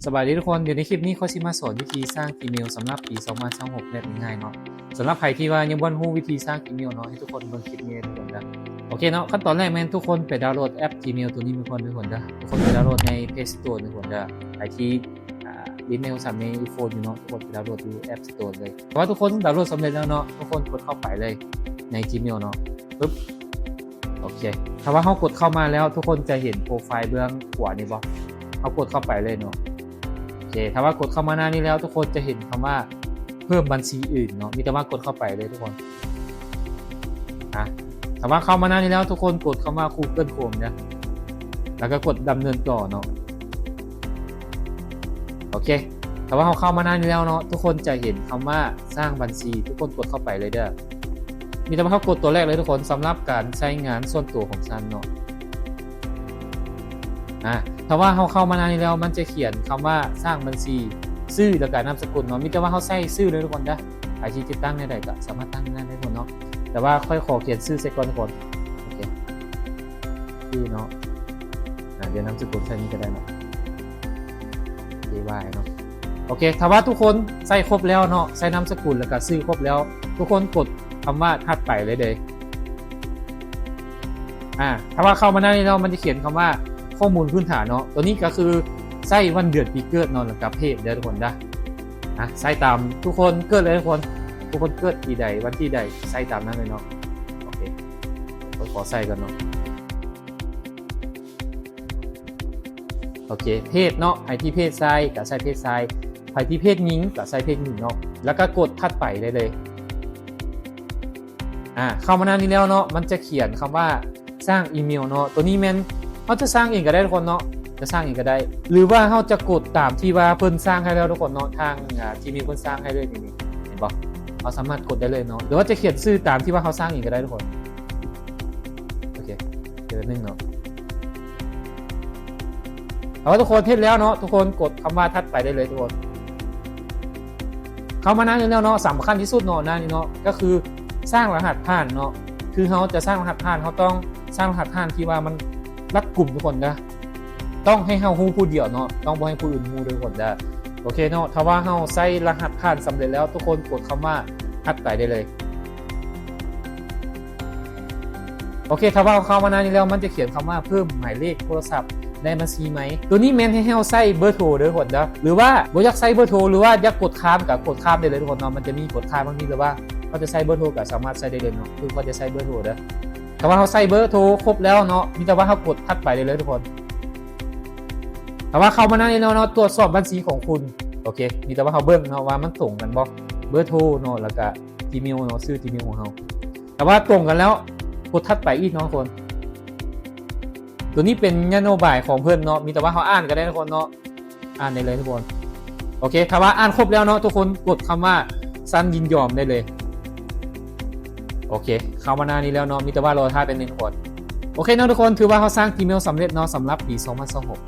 ສະບາຍດີທຸກຄົນ, ດຽວໃນຄລິບນີ້ຂ້ອຍຊິມາສອນວິທີສ້າງ Gmail ສຳລັບປີສອງພັນຊາວຫົກແບບງ່າຍໆເນາະ. ສຳລັບໃຜທີ່ວ່າຍັງບໍ່ຮູ້ວິທີສ້າງ Gmail ເນາະ, ໃຫ້ທຸກຄົນເບິ່ງຄລິບນີ້ເດີທຸກຄົນເດີ. ໂອເຄເນາະ, ຂັ້ນຕອນແລກແມ່ນທຸກຄົນໄປດາວໂຫຼດແອັບ Gmail ໂຕນີ້ມາກ່ອນເດີທຸກຄົນເດີ. ທຸກຄົນໄປດາວໂຫຼດໃນ Play Store ເດີທຸກຄົນເດີ. ໃຜທີ່ ອ່າ ຫຼິ້ນໃນໂທລະສັບ ໃນ iPhone ຢູ່ເນາະ, ທຸກຄົນໄປດາວໂຫຼດຢູ່ App Store ເລີຍ. ຖ້າວ່າທຸກຄົນດາວໂຫຼດສຳເລັດແລ້ວເນາະ, ທຸກຄົນກົດເຂົ້າໄປເລີຍໃນ Gmail ເນາະ. ປຶບ ໂອເຄ ຖ້າວ່າເຮົາກົດເຂົ້າມາແລ້ວ ທຸກຄົນຈະເຫັນໂປຣໄຟເບື້ອງຂວານີ້ບໍ່? ເຮົາກົດເຂົ້າໄປເລີຍເນາະ. ໂອເຄ ຖ້າວ່າກົດເຂົ້າມາໜ້ານີ້ແລ້ວ ທຸກຄົນຈະເຫັນຄຳວ່າເພີ່ມບັນຊີອື່ນເນາະ, ມີແຕ່ວ່າກົດເຂົ້າໄປເລີຍທຸກຄົນ. ອ່ະ ຖ້າວ່າເຂົ້າມາໜ້ານີ້ແລ້ວ ທຸກຄົນກົດຄຳວ່າ Google Chrome ເດີ ແລ້ວກໍກົດດຳເນີນຕໍ່ເນາະ. ໂອເຄ ຖ້າວ່າເຮົາເຂົ້າມາໜ້ານີ້ແລ້ວເນາະ, ທຸກຄົນຈະເຫັນຄຳວ່າສ້າງບັນຊີ ທຸກຄົນກົດເຂົ້າໄປເລີຍເດີ. ມີແຕ່ວ່າເຮົາກົດຕົວແລກເລີຍທຸກຄົນ, ສຳລັບການໃຊ້ງານສ່ວນຕົວຂອງຊັ້ນເນາະ. ອ່າ ຖ້າວ່າເຮົາເຂົ້າມາໜ້ານີ້ແລ້ວ ມັນຈະຂຽນຄຳວ່າສ້າງບັນຊີ ຊື່ ແລ້ວກໍນາມສະກຸນເນາະ. ມີແຕ່ວ່າເຮົາໃສ່ຊື່ເລີຍທຸກຄົນເດີ. ໃຜຊິຕິດຕັ້ງແນວໃດກໍສາມາດຕັ້ງໄດ້ທຸກຄົນເນາະ, ແຕ່ວ່າຂ້ອຍຂໍຂຽນຊື່ໃສ່ກ່ອນທຸກຄົນ. ໂອເຄ ຊື່ເນາະ. ອ່າ ດຽວນາມສະກຸນໃສ່ນີ້ກໍໄດ້ເນາະ, ເອວາຍເນາະ. ໂອເຄ ຖ້າວ່າທຸກຄົນໃສ່ຄົບແລ້ວເນາະ, ໃສ່ນາມສະກຸນແລ້ວກໍຊື່ຄົບແລ້ວ, ທຸກຄົນກົດຄຳວ່າຖັດໄປເລີຍເດີ. ອ່າ ຖ້າວ່າເຂົ້າມາໜ້ານີ້ເນາະ, ມັນຈະຂຽນຄຳວ່າຂໍ້ມູນພື້ນຖານເນາະ. ຕົວນີ້ກໍຄືໃຊ້ວັນເດືອນປີເກີດເນາະ ແລ້ວກໍເພດເດີທຸກຄົນເດີ. ອ່າ ໃສ່ຕາມທຸກຄົນເກີດເລີຍທຸກຄົນ, ທຸກຄົນເກີດປີໃດ ວັນທີໃດ ໃສ່ຕາມນັ້ນເລີຍເນາະ. ໂອເຄ ຂ້ອຍຂໍໃສ່ກ່ອນເນາະ. ໂອເຄ ເພດເນາະ, ໃຜທີ່ເພດຊາຍກໍໃສ່ເພດຊາຍ, ໃຜທີ່ເພດຍິງກໍໃສ່ເພດຍິງເນາະ, ແລ້ວກໍກົດຖັດໄປໄດ້ເລີຍ. ອ່າ ເຂົ້າມາໜ້ານີ້ແລ້ວເນາະ, ມັນຈະຂຽນຄຳວ່າສ້າງອີເມວເນາະ. ຕົວນີ້ແມ່ນເຮົາຈະສ້າງເອງກໍໄດ້ທຸກຄົນເນາະ, ຈະສ້າງເອງກໍໄດ້ ຫຼືວ່າເຮົາຈະກົດຕາມທີ່ວ່າເພິ່ນສ້າງໃຫ້ແລ້ວທຸກຄົນເນາະ, ທາງ ອ່າ Gmail ເພິ່ນສ້າງໃຫ້ເລີຍນີ້ ເຫັນບໍ່? ເຮົາສາມາດກົດໄດ້ເລີຍເນາະ, ຫຼືວ່າຈະຂຽນຊື່ຕາມທີ່ວ່າເຮົາສ້າງເອງກໍໄດ້ທຸກຄົນ. ໂອເຄ ເດີໜຶ່ງເນາະ. ເອົາ ທຸກຄົນເຮັດແລ້ວເນາະ, ທຸກຄົນກົດຄຳວ່າຖັດໄປໄດ້ເລີຍທຸກຄົນ. ເຂົ້າມາໜ້ານີ້ແລ້ວເນາະ, ສຳຄັນທີ່ສຸດເນາະ ໜ້ານີ້ເນາະ ກໍຄືສ້າງລະຫັດຜ່ານເນາະ. ຄືເຮົາຈະສ້າງລະຫັດຜ່ານ ເຮົາຕ້ອງສ້າງລະຫັດຜ່ານທີ່ວ່າມັນລັດກຸມທຸກຄົນເດີ, ຕ້ອງໃຫ້ເຮົາຮູ້ຜູ້ດຽວເນາະ, ຕ້ອງບໍ່ໃຫ້ຜູ້ອື່ນຮູ້ເດີທຸກຄົນເດີ. ໂອເຄເນາະ, ຖ້າວ່າເຮົາໃສ່ລະຫັດຜ່ານສຳເລັດແລ້ວ ທຸກຄົນກົດຄຳວ່າຖັດໄປໄດ້ເລີຍ. ໂອເຄ ຖ້າວ່າເຂົ້າມາໜ້ານີ້ແລ້ວ ມັນຈະຂຽນຄຳວ່າເພີ່ມໝາຍເລກໂທລະສັບໃນບັນຊີໃໝ່. ຕົວນີ້ແມ່ນໃຫ້ເຮົາໃສ່ເບີໂທເດີທຸກຄົນເດີ, ຫຼືວ່າບໍ່ຢາກໃສ່ເບີໂທ ຫຼືວ່າຢາກກົດຂ້າມກໍກົດຂ້າມໄດ້ເລີຍທຸກຄົນເນາະ. ມັນຈະມີກົດຂ້າມບາງທີ ຫຼືວ່າເຮົາຈະໃສ່ເບີໂທກໍສາມາດໃສ່ໄດ້ເລີຍເນາະ, ຄືເຮົາຈະໃສ່ເບີໂທເດີ. ຖ້າວ່າເຮົາໃສ່ເບີໂທຄົບແລ້ວເນາະ, ມີແຕ່ວ່າເຮົາກົດຖັດໄປໄດ້ເລີຍທຸກຄົນ. ຖ້າວ່າເຂົ້າມາໜ້ານີ້ແລ້ວເນາະ, ຕວດສອບບັນຊີຂອງຄຸນ. ໂອເຄ ມີແຕ່ວ່າເຮົາເບິ່ງເນາະວ່າມັນຕົງກັນບໍ່, ເບີໂທເນາະ ແລ້ວກະ Gmail ເນາະ, ຊື່ Gmail ຂອງເຮົາ. ຖ້າວ່າຕົງກັນແລ້ວ ກົດຖັດໄປອີກເນາະທຸກຄົນ. ຕົວນີ້ເປັນນະໂຍບາຍຂອງເພິ່ນເນາະ, ມີແຕ່ວ່າເຮົາອ່ານກໍໄດ້ທຸກຄົນເນາະ, ອ່ານໄດ້ເລີຍທຸກຄົນ. ໂອເຄ ຖ້າວ່າອ່ານຄົບແລ້ວເນາະ, ທຸກຄົນກົດຄຳວ່າສັນຍິນຍອມໄດ້ເລີຍ. ໂອເຄ ເຂົ້າມາໜ້ານີ້ແລ້ວເນາະ, ມີແຕ່ວ່າລໍຖ້າແປັບໜຶ່ງທຸກຄົນ. ໂອເຄເນາະທຸກຄົນ, ຖືວ່າເຮົາສ້າງ Gmail ສຳເລັດເນາະ ສຳລັບປີສອງພັນຊາວຫົກ.